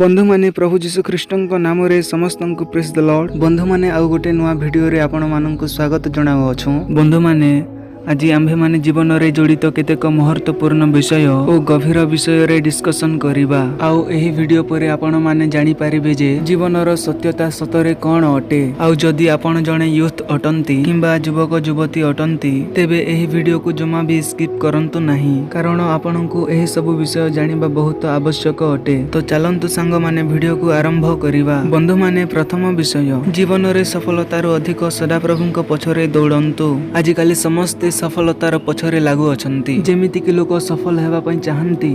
ବନ୍ଧୁମାନେ, ପ୍ରଭୁ ଯୀଶୁ ଖ୍ରୀଷ୍ଟଙ୍କ ନାମରେ ସମସ୍ତଙ୍କୁ ପ୍ରେଜ୍ ଦ ଲର୍ଡ। ବନ୍ଧୁମାନେ, ଆଉ ଗୋଟେ ନୂଆ ଭିଡ଼ିଓରେ ଆପଣମାନଙ୍କୁ ସ୍ୱାଗତ ଜଣାଉଅଛୁ। ବନ୍ଧୁମାନେ, ଆଜି ଆମ୍ଭେମାନେ ଜୀବନରେ ଜଡ଼ିତ କେତେକ ମହତ୍ତ୍ୱପୂର୍ଣ୍ଣ ବିଷୟ ଓ ଗଭୀର ବିଷୟରେ ଡିସ୍କସନ୍ କରିବା। ଆଉ ଏହି ଭିଡ଼ିଓ ପରେ ଆପଣମାନେ ଜାଣିପାରିବେ ଯେ ଜୀବନର ସତ୍ୟତା ସତରେ କ'ଣ ଅଟେ। ଆଉ ଯଦି ଆପଣ ଜଣେ ୟୁଥ୍ ଅଟନ୍ତି କିମ୍ବା ଯୁବକ ଯୁବତୀ ଅଟନ୍ତି, ତେବେ ଏହି ଭିଡ଼ିଓକୁ ଜମା ବି ସ୍କିପ୍ କରନ୍ତୁ ନାହିଁ, କାରଣ ଆପଣଙ୍କୁ ଏହି ସବୁ ବିଷୟ ଜାଣିବା ବହୁତ ଆବଶ୍ୟକ ଅଟେ। ତ ଚାଲନ୍ତୁ ସାଙ୍ଗମାନେ, ଭିଡ଼ିଓକୁ ଆରମ୍ଭ କରିବା। ବନ୍ଧୁମାନେ, ପ୍ରଥମ ବିଷୟ, ଜୀବନରେ ସଫଳତାରୁ ଅଧିକ ସଦାପ୍ରଭୁଙ୍କ ପଛରେ ଦୌଡ଼ନ୍ତୁ। ଆଜିକାଲି ସମସ୍ତେ ସଫଳତାର ପଛରେ ଲାଗୁଅଛନ୍ତି। ଯେମିତିକି ଲୋକ ସଫଳ ହେବା ପାଇଁ ଚାହାନ୍ତି,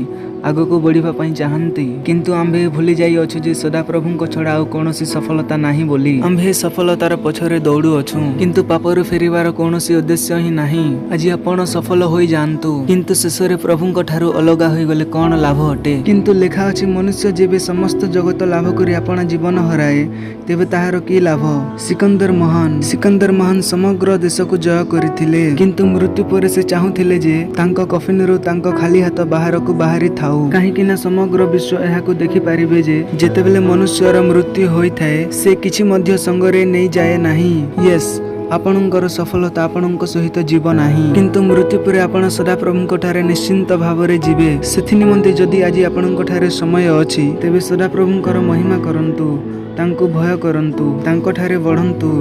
ଆଗକୁ ବଢ଼ିବା ପାଇଁ ଚାହାନ୍ତି, କିନ୍ତୁ ଆମ୍ଭେ ଭୁଲି ଯାଇଅଛୁ ଯେ ସଦାପ୍ରଭୁଙ୍କ ଛଡ଼ା ଆଉ କୌଣସି ସଫଳତା ନାହିଁ ବୋଲି। ଆମ୍ଭେ ସଫଳତାର ପଛରେ ଦୌଡ଼ୁଅଛୁ, କିନ୍ତୁ ପାପରୁ ଫେରିବାର କୌଣସି ଉଦ୍ଦେଶ୍ୟ ହିଁ ନାହିଁ। ଆଜି ଆପଣ ସଫଳ ହୋଇଯାଆନ୍ତୁ, କିନ୍ତୁ ଶେଷରେ ପ୍ରଭୁଙ୍କ ଠାରୁ ଅଲଗା ହୋଇଗଲେ କ'ଣ ଲାଭ ଅଟେ? କିନ୍ତୁ ଲେଖା ଅଛି, ମନୁଷ୍ୟ ଯେବେ ସମସ୍ତ ଜଗତ ଲାଭ କରି ଆପଣା ଜୀବନ ହରାଏ, ତେବେ ତାହାର କି ଲାଭ? ସିକନ୍ଦର ମହାନ, ସିକନ୍ଦର ମହାନ ସମଗ୍ର ଦେଶକୁ ଜୟ କରିଥିଲେ, କିନ୍ତୁ ମୃତ୍ୟୁ ପରେ ସେ ଚାହୁଁଥିଲେ ଯେ ତାଙ୍କ କଫିନରୁ ତାଙ୍କ ଖାଲି ହାତ ବାହାରକୁ ବାହାରି ଥାଉ, କାହିଁକି ନା ସମଗ୍ର ବିଶ୍ୱ ଏହାକୁ ଦେଖିପାରିବେ ଯେ ଯେତେବେଳେ ମନୁଷ୍ୟର ମୃତ୍ୟୁ ହୋଇଥାଏ, ସେ କିଛି ମଧ୍ୟ ସଙ୍ଗରେ ନେଇଯାଏ ନାହିଁ। ୟେସ୍, ଆପଣଙ୍କର ସଫଳତା ଆପଣଙ୍କ ସହିତ ଯିବ ନାହିଁ, କିନ୍ତୁ ମୃତ୍ୟୁ ପରେ ଆପଣ ସଦାପ୍ରଭୁଙ୍କ ଠାରେ ନିଶ୍ଚିନ୍ତ ଭାବରେ ଯିବେ। ସେଥି ନିମନ୍ତେ ଯଦି ଆଜି ଆପଣଙ୍କ ଠାରେ ସମୟ ଅଛି, ତେବେ ସଦାପ୍ରଭୁଙ୍କର ମହିମା କରନ୍ତୁ, ତାଙ୍କୁ ଭୟ କରନ୍ତୁ, ତାଙ୍କଠାରେ ବଢ଼ନ୍ତୁ,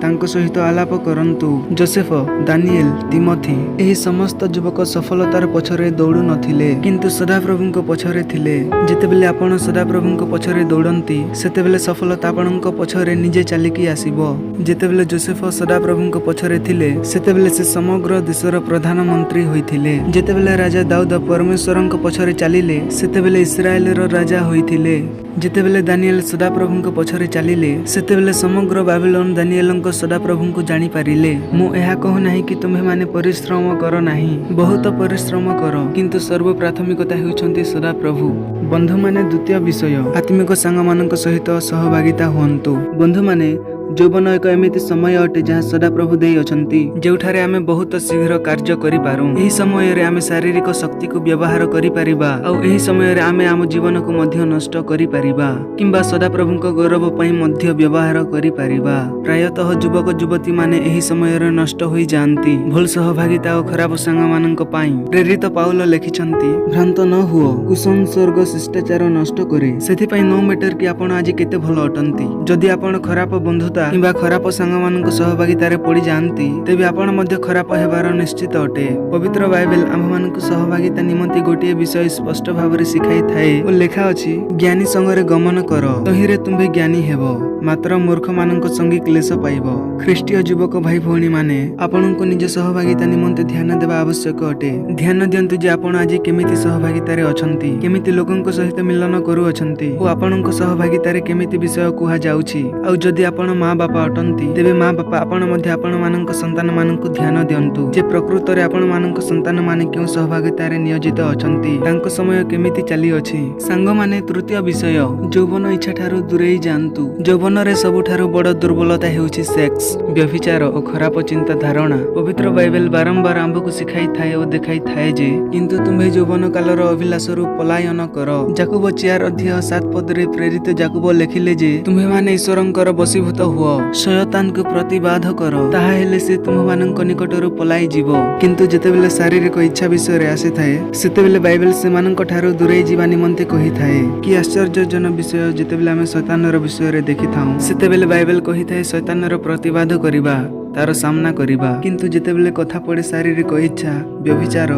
ତାଙ୍କ ସହିତ ଆଲାପ କରନ୍ତୁ। ଜୋସେଫ, ଦାନିଏଲ, ତିମୋଥି, ଏହି ସମସ୍ତ ଯୁବକ ସଫଳତାର ପଛରେ ଦୌଡ଼ୁ ନଥିଲେ, କିନ୍ତୁ ସଦାପ୍ରଭୁଙ୍କ ପଛରେ ଥିଲେ। ଯେତେବେଳେ ଆପଣ ସଦାପ୍ରଭୁଙ୍କ ପଛରେ ଦୌଡ଼ନ୍ତି, ସେତେବେଳେ ସଫଳତା ଆପଣଙ୍କ ପଛରେ ନିଜେ ଚାଲିକି ଆସିବ। ଯେତେବେଳେ ଜୋସେଫ ସଦାପ୍ରଭୁଙ୍କ ପଛରେ ଥିଲେ, ସେତେବେଳେ ସେ ସମଗ୍ର ଦେଶର ପ୍ରଧାନମନ୍ତ୍ରୀ ହୋଇଥିଲେ। ଯେତେବେଳେ ରାଜା ଦାଉଦ ପରମେଶ୍ୱରଙ୍କ ପଛରେ ଚାଲିଲେ, ସେତେବେଳେ ଇସ୍ରାଏଲର ରାଜା ହୋଇଥିଲେ। ଯେତେବେଳେ ଦାନିଏଲ ସଦାପ୍ରଭୁଙ୍କ ପଛରେ ଚାଲିଲେ, ସେତେବେଳେ ସମଗ୍ର ବାବିଲୋନ ଦାନିଏଲଙ୍କ ସଦାପ୍ରଭୁଙ୍କୁ ଜାଣିପାରିଲେ। ମୁଁ ଏହା କହୁନାହିଁ କି ତୁମ୍ଭେମାନେ ପରିଶ୍ରମ କର ନାହିଁ। ବହୁତ ପରିଶ୍ରମ କର, କିନ୍ତୁ ସର୍ବ ପ୍ରାଥମିକତା ହେଉଛନ୍ତି ସଦାପ୍ରଭୁ। ବନ୍ଧୁମାନେ, ଦ୍ୱିତୀୟ ବିଷୟ, ଆତ୍ମିକ ସାଙ୍ଗମାନଙ୍କ ସହିତ ସହଭାଗିତା ହୁଅନ୍ତୁ। ବନ୍ଧୁମାନେ, ଯୌବନ ଏକ ଏମିତି ସମୟ ଅଟେ ଯାହା ସଦାପ୍ରଭୁ ଦେଇଅଛନ୍ତି, ଯେଉଁଠାରେ ଆମେ ବହୁତ ଶୀଘ୍ର କାର୍ଯ୍ୟ କରିପାରୁ। ଏହି ସମୟରେ ଆମେ ଶାରୀରିକ ଶକ୍ତିକୁ ବ୍ୟବହାର କରିପାରିବା, ଆଉ ଏହି ସମୟରେ ଆମେ ଆମ ଜୀବନକୁ ମଧ୍ୟ ନଷ୍ଟ କରିପାରିବା କିମ୍ବା ସଦାପ୍ରଭୁଙ୍କ ଗୌରବ ପାଇଁ ମଧ୍ୟ ବ୍ୟବହାର କରିପାରିବା। ପ୍ରାୟତଃ ଯୁବକ ଯୁବତୀମାନେ ଏହି ସମୟରେ ନଷ୍ଟ ହୋଇଯାଆନ୍ତି ଭୁଲ ସହଭାଗିତା ଓ ଖରାପ ସାଙ୍ଗମାନଙ୍କ ପାଇଁ। ପ୍ରେରିତ ପାଉଲ ଲେଖିଛନ୍ତି, ଭ୍ରାନ୍ତ ନ ହୁଅ, କୁସଂସର୍ଗ ଶିଷ୍ଟାଚାର ନଷ୍ଟ କରେ। ସେଥିପାଇଁ ନୋ ମ୍ୟାଟର କି ଆପଣ ଆଜି କେତେ ଭଲ ଅଟନ୍ତି, ଯଦି ଆପଣ ଖରାପ ବନ୍ଧୁତା କିମ୍ବା ଖରାପ ସାଙ୍ଗମାନଙ୍କ ସହଭାଗିତାରେ ପଡ଼ିଯାଆନ୍ତି, ତେବେ ଆପଣ ମଧ୍ୟ ଖରାପ ହେବାର ନିଶ୍ଚିତ ଅଟେ। ପବିତ୍ର ବାଇବେଲ ଆମ୍ଭମାନଙ୍କୁ ସହଭାଗିତା ନିମନ୍ତେ ଗୋଟିଏ ବିଷୟ ସ୍ପଷ୍ଟ ଭାବରେ ଶିଖାଇଥାଏ ଓ ଲେଖା ଅଛି, ଜ୍ଞାନୀ ସଙ୍ଗରେ ଗମନ କର, ତହିଁରେ ତୁମ୍ଭେ ଜ୍ଞାନୀ ହେବ, ମାତ୍ର ମୂର୍ଖମାନଙ୍କ ସଙ୍ଗେ କ୍ଲେଶ ପାଇବ। ଖ୍ରୀଷ୍ଟୀୟ ଯୁବକ ଭାଇ ଭଉଣୀମାନେ, ଆପଣଙ୍କୁ ନିଜ ସହଭାଗିତା ନିମନ୍ତେ ଧ୍ୟାନ ଦେବା ଆବଶ୍ୟକ ଅଟେ। ଧ୍ୟାନ ଦିଅନ୍ତୁ ଯେ ଆପଣ ଆଜି କେମିତି ସହଭାଗିତାରେ ଅଛନ୍ତି, କେମିତି ଲୋକଙ୍କ ସହିତ ମିଳନ କରୁଅଛନ୍ତି ଓ ଆପଣଙ୍କ ସହଭାଗିତାରେ କେମିତି ବିଷୟ କୁହାଯାଉଛି। ଆଉ ଯଦି ଆପଣ ମା ବାପା ଅଟନ୍ତି, ତେବେ ମା ବାପା, ଆପଣ ମଧ୍ୟ ଆପଣମାନଙ୍କ ସନ୍ତାନମାନଙ୍କୁ ଧ୍ୟାନ ଦିଅନ୍ତୁ ଯେ ପ୍ରକୃତରେ ଆପଣମାନଙ୍କ ସନ୍ତାନମାନେ କେଉଁ ସହଭାଗିତାରେ ନିୟୋଜିତ ଅଛନ୍ତି, ତାଙ୍କ ସମୟ କେମିତି ଚାଲିଅଛି। ସାଙ୍ଗମାନେ, ତୃତୀୟ ବିଷୟ, ଯୌବନ ଇଚ୍ଛା ଠାରୁ ଦୂରେଇ ଯାଆନ୍ତୁ। ଯୌବନରେ ସବୁଠାରୁ ବଡ଼ ଦୁର୍ବଳତା ହେଉଛି ସେକ୍ସ, ବ୍ୟଭିଚାର ଓ ଖରାପ ଚିନ୍ତା ଧାରଣା। ପବିତ୍ର ବାଇବେଲ ବାରମ୍ବାର ଆମ୍ଭକୁ ଶିଖାଇଥାଏ ଓ ଦେଖାଇଥାଏ ଯେ କିନ୍ତୁ ତୁମ୍ଭେ ଯୌବନ କାଳର ଅଭିଲାଷରୁ ପଲାୟନ କର। ଯାକୁବ 4 ଅଧ୍ୟାୟ 7 ପଦରେ ପ୍ରେରିତ ଯାକୁବ ଲେଖିଲେ ଯେ ତୁମ୍ଭେମାନେ ଈଶ୍ୱରଙ୍କର ବଶୀଭୂତ ହୁଅ, ଶୟତାନକୁ ପ୍ରତିବାଦ କର, ତାହା ହେଲେ ସେ ତୁମ୍ଭମାନଙ୍କ ନିକଟରୁ ପଲାଇ ଯିବ। କିନ୍ତୁ ଯେତେବେଳେ ଶାରୀରିକ ଇଚ୍ଛା ବିଷୟରେ ଆସିଥାଏ, ସେତେବେଳେ ବାଇବେଲ ସେମାନଙ୍କ ଠାରୁ ଦୂରେଇ ଯିବା ନିମନ୍ତେ କହିଥାଏ। କି ଆଶ୍ଚର୍ଯ୍ୟଜନକ ବିଷୟ! ଯେତେବେଳେ ଆମେ ଶୈତାନର ବିଷୟରେ ଦେଖିଥାଉ, ସେତେବେଳେ ବାଇବେଲ କହିଥାଏ ଶୈତାନର ପ୍ରତିବାଦ କରିବା, ତାର ସାମ୍ନା କରିବା। କିନ୍ତୁ ଯେତେବେଳେ କଥା ପଡ଼େ ଶାରୀରିକ ଇଚ୍ଛା, ବ୍ୟଭିଚାର,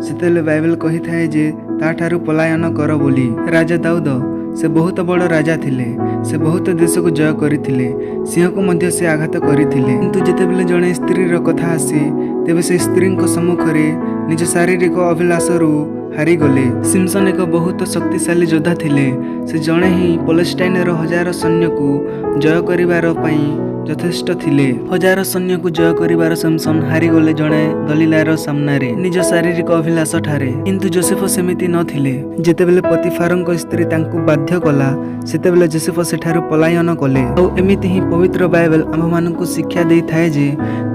ସେତେବେଳେ ବାଇବେଲ କହିଥାଏ ଯେ ତାଠାରୁ ପଲାୟନ କର ବୋଲି। ରାଜା ଦାଉଦ, ସେ ବହୁତ ବଡ଼ ରାଜା ଥିଲେ। ସେ ବହୁତ ଦେଶକୁ ଜୟ କରିଥିଲେ। ସିଂହକୁ ମଧ୍ୟ ସେ ଆଘାତ କରିଥିଲେ। କିନ୍ତୁ ଯେତେବେଳେ ଜଣେ ସ୍ତ୍ରୀର କଥା ଆସେ, ତେବେ ସେ ସ୍ତ୍ରୀଙ୍କ ସମ୍ମୁଖରେ ନିଜ ଶାରୀରିକ ଅଭିଳାଷରୁ ହାରିଗଲେ। ସିମସନ୍ ଏକ ବହୁତ ଶକ୍ତିଶାଳୀ ଯୋଦ୍ଧା ଥିଲେ। ସେ ଜଣେ ହିଁ ପଲେଷ୍ଟାଇନର ହଜାର ସୈନ୍ୟକୁ ଜୟ କରିବାର ପାଇଁ ଯଥେଷ୍ଟ ଥିଲେ। ହଜାର ସୈନ୍ୟକୁ ଜୟ କରିବାର ସାମସନ୍ ହାରିଗଲେ ଜଣେ ଦଲିଲାର ସାମ୍ନାରେ, ନିଜ ଶାରୀରିକ ଅଭିଳାଷ ଠାରେ। କିନ୍ତୁ ଜୋସେଫ ସେମିତି ନଥିଲେ। ଯେତେବେଳେ ପତିଫାରଙ୍କ ସ୍ତ୍ରୀ ତାଙ୍କୁ ବାଧ୍ୟ କଲା, ସେତେବେଳେ ଜୋସେଫ ସେଠାରୁ ପଲାୟନ କଲେ। ଆଉ ଏମିତି ହିଁ ପବିତ୍ର ବାଇବେଲ ଆମ୍ଭମାନଙ୍କୁ ଶିକ୍ଷା ଦେଇଥାଏ ଯେ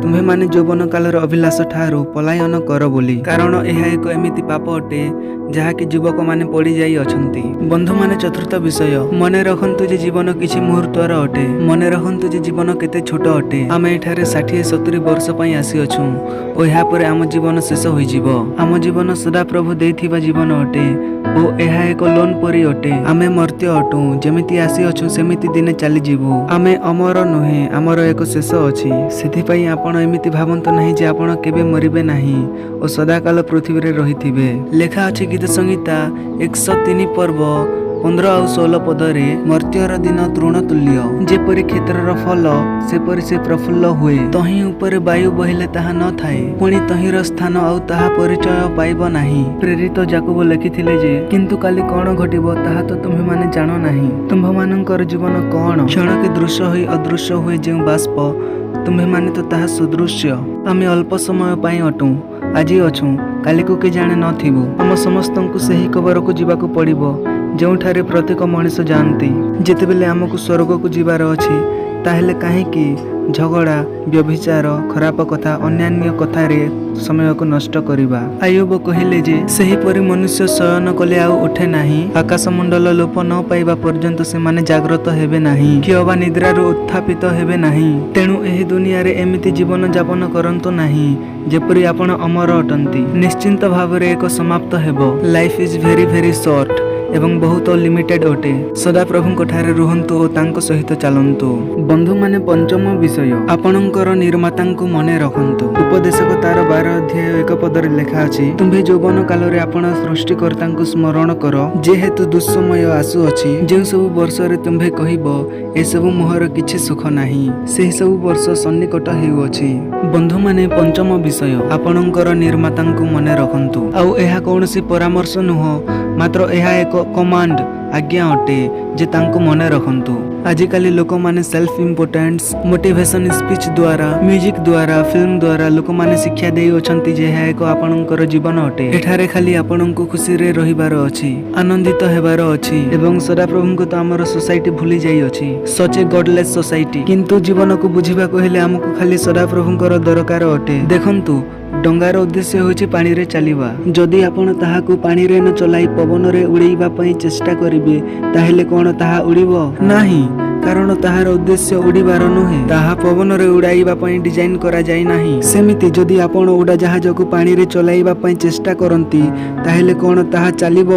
ତୁମ୍ଭେମାନେ ଯୌବନ କାଳର ଅଭିଳାଷ ଠାରୁ ପଲାୟନ କର ବୋଲି, କାରଣ ଏହା ଏକ ଏମିତି ପାପ ଅଟେ ଯାହାକି ଯୁବକମାନେ ପଡ଼ିଯାଇ ଅଛନ୍ତି। ବନ୍ଧୁମାନେ, ଚତୁର୍ଥ ବିଷୟ, ମନେ ରଖନ୍ତୁ ଯେ ଜୀବନ କିଛି ମୁହୂର୍ତ୍ତର ଅଟେ। ମନେ ରଖନ୍ତୁ ଯେ ଜୀବନ କେତେ ଛୋଟ ଅଟେ। ଆମେ ଏଠାରେ 60-70 ବର୍ଷ ପାଇଁ ଆସିଅଛୁ ଓ ଏହାପରେ ଆମ ଜୀବନ ଶେଷ ହୋଇଯିବ। ଆମ ଜୀବନ ସଦାପ୍ରଭୁ ଦେଇଥିବା ଜୀବନ ଅଟେ ଓ ଏହା ଏକ ଲୋନ୍ ପରି ଅଟେ। ଆମେ ମର୍ତ୍ତ୍ୟ ଅଟୁ। ଯେମିତି ଆସିଅଛୁ, ସେମିତି ଦିନେ ଚାଲିଯିବୁ। ଆମେ ଅମର ନୁହେଁ। ଆମର ଏକ ଶେଷ ଅଛି। ସେଥିପାଇଁ ଆପଣ ଏମିତି ଭାବନ୍ତୁ ନାହିଁ ଯେ ଆପଣ କେବେ ମରିବେ ନାହିଁ ଓ ସଦାକାଳ ପୃଥିବୀରେ ରହିଥିବେ। ଲେଖା ଅଛି ଗୀତ ସଂହିତା 103 ପର୍ବ 15 ଆଉ 16 ପଦରେ, ମର୍ତ୍ତ୍ୟର ଦିନ ତୃଣ ତୁଲ୍ୟ। ଯେପରି କ୍ଷେତ୍ରର ଫଳ, ସେପରି ସେ ପ୍ରଫୁଲ୍ଲ ହୁଏ। ତହିଁ ଉପରେ ବାୟୁ ବହିଲେ ତାହା ନଥାଏ, ପୁଣି ତହିଁର ସ୍ଥାନ ଆଉ ତାହା ପରିଚୟ ପାଇବ ନାହିଁ। ପ୍ରେରିତ ଯାକୁବ ଲେଖିଥିଲେ ଯେ, କିନ୍ତୁ କାଲି କଣ ଘଟିବ, ତାହା ତ ତୁମ୍ଭେମାନେ ଜାଣ ନାହିଁ। ତୁମ୍ଭମାନଙ୍କର ଜୀବନ କଣ? କ୍ଷଣକେ ଦୃଶ୍ୟ ହୋଇ ଅଦୃଶ୍ୟ ହୁଏ ଯେଉଁ ବାଷ୍ପ, ତୁମ୍ଭେମାନେ ତ ତାହା ସଦୃଶ୍ୟ। ଆମେ ଅଳ୍ପ ସମୟ ପାଇଁ ଅଟୁ। ଆଜି ଅଛୁ, କାଲିକୁ କେ ଜାଣେ ନଥିବୁ। ଆମ ସମସ୍ତଙ୍କୁ ସେହି କବରକୁ ଯିବାକୁ ପଡ଼ିବ, ଯେଉଁଠାରେ ପ୍ରତ୍ୟେକ ମଣିଷ ଯାଆନ୍ତି। ଯେତେବେଳେ ଆମକୁ ସ୍ୱର୍ଗକୁ ଯିବାର ଅଛି, ତାହେଲେ କାହିଁକି ଝଗଡ଼ା, ବ୍ୟଭିଚାର, ଖରାପ କଥା, ଅନ୍ୟାନ୍ୟ କଥାରେ ସମୟକୁ ନଷ୍ଟ କରିବା? ଆୟୁବ କହିଲେ ଯେ, ସେହିପରି ମନୁଷ୍ୟ ଶୟନ କଲେ ଆଉ ଉଠେ ନାହିଁ। ଆକାଶମଣ୍ଡଳ ଲୋପ ନ ପାଇବା ପର୍ଯ୍ୟନ୍ତ ସେମାନେ ଜାଗ୍ରତ ହେବେ ନାହିଁ କି ଅବା ନିଦ୍ରାରୁ ଉତ୍ଥାପିତ ହେବେ ନାହିଁ। ତେଣୁ ଏହି ଦୁନିଆରେ ଏମିତି ଜୀବନ ଯାପନ କରନ୍ତୁ ନାହିଁ, ଯେପରି ଆପଣ ଅମର ଅଟନ୍ତି। ନିଶ୍ଚିନ୍ତ ଭାବରେ ଏକ ସମାପ୍ତ ହେବ। Life is very very short ଏବଂ ବହୁତ ଲିମିଟେଡ୍ ଅଟେ। ସଦାପ୍ରଭୁଙ୍କ ଠାରେ ରୁହନ୍ତୁ ଓ ତାଙ୍କ ସହିତ ଚାଲନ୍ତୁ। ବନ୍ଧୁମାନେ, ପଞ୍ଚମ ବିଷୟ, ଆପଣଙ୍କର ନିର୍ମାତାଙ୍କୁ ମନେ ରଖନ୍ତୁ। ଉପଦେଶକ ତାର 12 ଅଧ୍ୟାୟ 1 ପଦରେ ଲେଖା ଅଛି, ତୁମ୍ଭେ ଯୌବନ କାଳରେ ଆପଣା ସୃଷ୍ଟିକର୍ତ୍ତାଙ୍କୁ ସ୍ମରଣ କର, ଯେହେତୁ ଦୁଃସମୟ ଆସୁଅଛି, ଯେଉଁ ସବୁ ବର୍ଷରେ ତୁମ୍ଭେ କହିବ, ଏସବୁ ମୋହର କିଛି ସୁଖ ନାହିଁ, ସେହି ସବୁ ବର୍ଷ ସନ୍ନିକଟ ହେଉଅଛି। ବନ୍ଧୁମାନେ, ପଞ୍ଚମ ବିଷୟ, ଆପଣଙ୍କର ନିର୍ମାତାଙ୍କୁ ମନେ ରଖନ୍ତୁ। ଆଉ ଏହା କୌଣସି ପରାମର୍ଶ ନୁହଁ, ମାତ୍ର ଏହା ଏକ କମାଣ୍ଡ, ଆଜ୍ଞା ଅଟେ ଯେ ତାଙ୍କୁ ମନେ ରଖନ୍ତୁ। ଆଜିକାଲି ଲୋକମାନେ ସେଲ୍ଫ ଇମ୍ପୋର୍ଟାନ୍ସ, ମୋଟିଭେସନ ସ୍ପିଚ୍ ଦ୍ୱାରା, ମ୍ୟୁଜିକ୍ ଦ୍ୱାରା, ଫିଲ୍ମ ଦ୍ୱାରା ଲୋକମାନେ ଶିକ୍ଷା ଦେଇଅଛନ୍ତି ଯେ ଏହା ଏକ ଆପଣଙ୍କର ଜୀବନ ଅଟେ। ଏଠାରେ ଖାଲି ଆପଣଙ୍କୁ ଖୁସିରେ ରହିବାର ଅଛି, ଆନନ୍ଦିତ ହେବାର ଅଛି ଏବଂ ସଦାପ୍ରଭୁଙ୍କୁ ତ ଆମର ସୋସାଇଟି ଭୁଲି ଯାଇଅଛି। Such a godless society. କିନ୍ତୁ ଜୀବନକୁ ବୁଝିବାକୁ ହେଲେ ଆମକୁ ଖାଲି ସଦାପ୍ରଭୁଙ୍କର ଦରକାର ଅଟେ। ଦେଖନ୍ତୁ, ଡଙ୍ଗାର ଉଦ୍ଦେଶ୍ୟ ହେଉଛି ପାଣିରେ ଚାଲିବା। ଯଦି ଆପଣ ତାହାକୁ ପାଣିରେ ନ ଚଲାଇ ପବନରେ ଉଡ଼େଇବା ପାଇଁ ଚେଷ୍ଟା କରିବେ, ତାହେଲେ କଣ ତାହା ଉଡ଼ିବ? ନାହିଁ, କାରଣ ତାହାର ଉଦ୍ଦେଶ୍ୟ ଉଡ଼ିବାର ନୁହେଁ। ତାହା ପବନରେ ଉଡ଼ାଇବା ପାଇଁ ଡିଜାଇନ କରାଯାଇ ନାହିଁ। ସେମିତି ଯଦି ଆପଣ ଉଡ଼ାଜାହାଜକୁ ପାଣିରେ ଚଲାଇବା ପାଇଁ ଚେଷ୍ଟା କରନ୍ତି, ତାହେଲେ କଣ ତାହା ଚାଲିବ?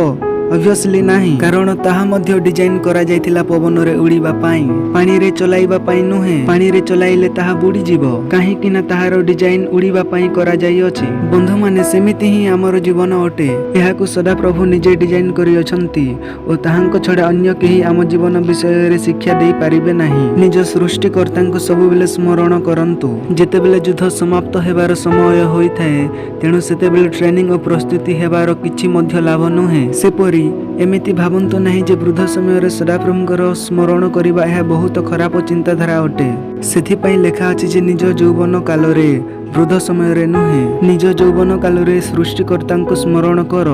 ଅବଭିୟସଲି ନାହିଁ, କାରଣ ତାହା ମଧ୍ୟ ଡିଜାଇନ କରାଯାଇଥିଲା ପବନରେ ଉଡ଼ିବା ପାଇଁ, ପାଣିରେ ଚଲାଇବା ପାଇଁ ନୁହେଁ। ପାଣିରେ ଚଲାଇଲେ ତାହା ବୁଡ଼ିଯିବ, କାହିଁକି ନା ତାହାର ଡିଜାଇନ ଉଡ଼ିବା ପାଇଁ କରାଯାଇଅଛି। ବନ୍ଧୁମାନେ, ସେମିତି ହିଁ ଆମର ଜୀବନ ଅଟେ। ଏହାକୁ ସଦାପ୍ରଭୁ ନିଜେ ଡିଜାଇନ କରିଅଛନ୍ତି ଓ ତାହାଙ୍କ ଛଡ଼ା ଅନ୍ୟ କେହି ଆମ ଜୀବନ ବିଷୟରେ ଶିକ୍ଷା ଦେଇପାରିବେ ନାହିଁ। ନିଜ ସୃଷ୍ଟିକର୍ତ୍ତାଙ୍କୁ ସବୁବେଳେ ସ୍ମରଣ କରନ୍ତୁ। ଯେତେବେଳେ ଯୁଦ୍ଧ ସମାପ୍ତ ହେବାର ସମୟ ହୋଇଥାଏ, ତେଣୁ ସେତେବେଳେ ଟ୍ରେନିଂ ଓ ପ୍ରସ୍ତୁତି ହେବାର କିଛି ମଧ୍ୟ ଲାଭ ନୁହେଁ। ସେପରି ଏମିତି ଭାବନ୍ତୁ ନାହିଁ ଯେ ବୃଦ୍ଧ ସମୟରେ ସଦାପ୍ରଭୁଙ୍କର ସ୍ମରଣ କରିବା ଏହା ବହୁତ ଖରାପ ଚିନ୍ତାଧାରା ଅଟେ। ସେଥିପାଇଁ ଲେଖା ଅଛି ଯେ ନିଜ ଯୌବନ କାଳରେ, ବୃଦ୍ଧ ସମୟରେ ନୁହେଁ। ନିଜ ଯୌବନ କାଳରେ ସୃଷ୍ଟିକର୍ତ୍ତାଙ୍କୁ ସ୍ମରଣ କର।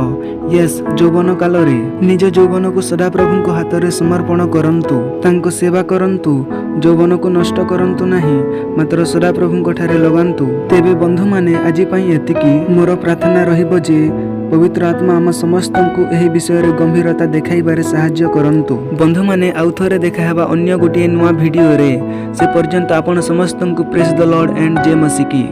ୟେସ୍, ଯୌବନ କାଳରେ ନିଜ ଯୌବନକୁ ସଦାପ୍ରଭୁଙ୍କ ହାତରେ ସମର୍ପଣ କରନ୍ତୁ, ତାଙ୍କ ସେବା କରନ୍ତୁ। ଯୌବନକୁ ନଷ୍ଟ କରନ୍ତୁ ନାହିଁ, ମାତ୍ର ସଦାପ୍ରଭୁଙ୍କ ଠାରେ ଲଗାନ୍ତୁ। ତେବେ ବନ୍ଧୁମାନେ, ଆଜି ପାଇଁ ଏତିକି। ମୋର ପ୍ରାର୍ଥନା ରହିବ ଯେ ପବିତ୍ର ଆତ୍ମା ଆମ ସମସ୍ତଙ୍କୁ ଏହି ବିଷୟରେ ଗମ୍ଭୀରତା ଦେଖାଇବାରେ ସାହାଯ୍ୟ କରନ୍ତୁ। ବନ୍ଧୁମାନେ, ଆଉ ଥରେ ଦେଖାହେବା ଅନ୍ୟ ଗୋଟିଏ ନୂଆ ଭିଡ଼ିଓରେ। ସେ ପର୍ଯ୍ୟନ୍ତ ଆପଣ ସମସ୍ତଙ୍କୁ ପ୍ରେଜ୍ ଦ ଲର୍ଡ ଆଣ୍ଡ ଜୟ ମସିକି।